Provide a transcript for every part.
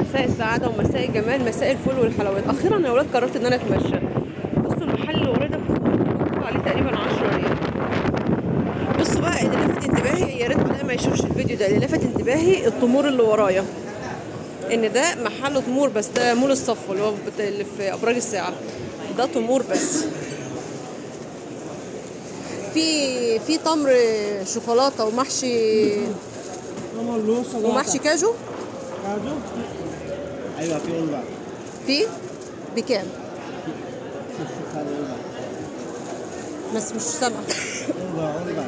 مساء السعادة ومساء الجمال، مساء الفل والحلويات. اخيرا يا ولاد قررت ان انا اتمشى. بصوا المحل اللي ورايا ده مكتوب عليه تقريبا 10 ريال. بصوا بقى اللي لفت انتباهي، يا ريت علاء ما يشوفش الفيديو ده، اللي لفت انتباهي التمور اللي ورايا، ان ده محل تمور بس، ده مول الصفوة اللي هو اللي في ابراج الساعة، ده تمور بس. في تمر شوكولاتة ومحشي، ومحشي كاجو. كاجو؟ ايوه في علبة. في بكام؟ بس مش سامعه. علبة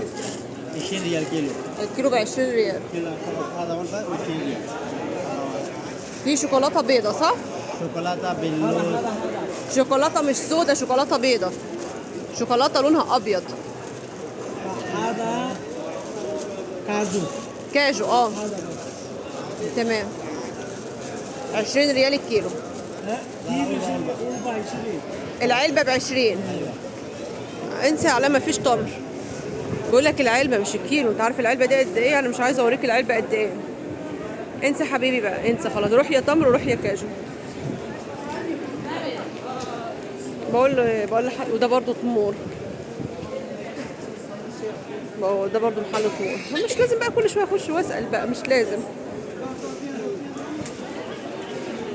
20 ريال كيلو. الكيلو ب 20 ريال. كيلو هذا علبة 20 ريال. في شوكولاتة بيضة صح؟ شوكولاتة باللوز. شوكولاتة مش سودا، شوكولاتة بيضة، شوكولاتة لونها ابيض. هذا كاجو. كاجو تمام. 20 ريال الكيلو. العلبة ب 20. انسي على ما فيش تمر. بيقول لك العلبة مش الكيلو، انت عارف العلبة دي قد ايه؟ انا مش عايزة اوريك العلبة قد ايه. انسى حبيبي بقى، انسى خلاص، روح يا تمر وروح يا كاجو. بقول لحد، وده برضو تمور، ده برضو محل تمور. مش لازم بقى كل شوية اخش واسال بقى، مش لازم.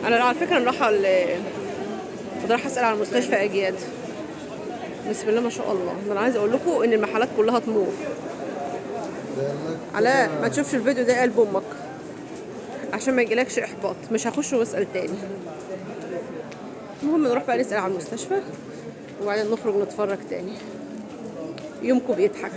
انا على فكرة رايحة رايحة اسال على مستشفى اجياد. بسم الله ما شاء الله. انا عايزه اقول لكم ان المحلات كلها تمور. علاء ما تشوفش الفيديو ده قلب امك عشان ما يجيلكش احباط. مش هخش واسال تاني. المهم نروح بقى نسال على المستشفى وبعدين نخرج نتفرج تاني. يومكم بيضحك.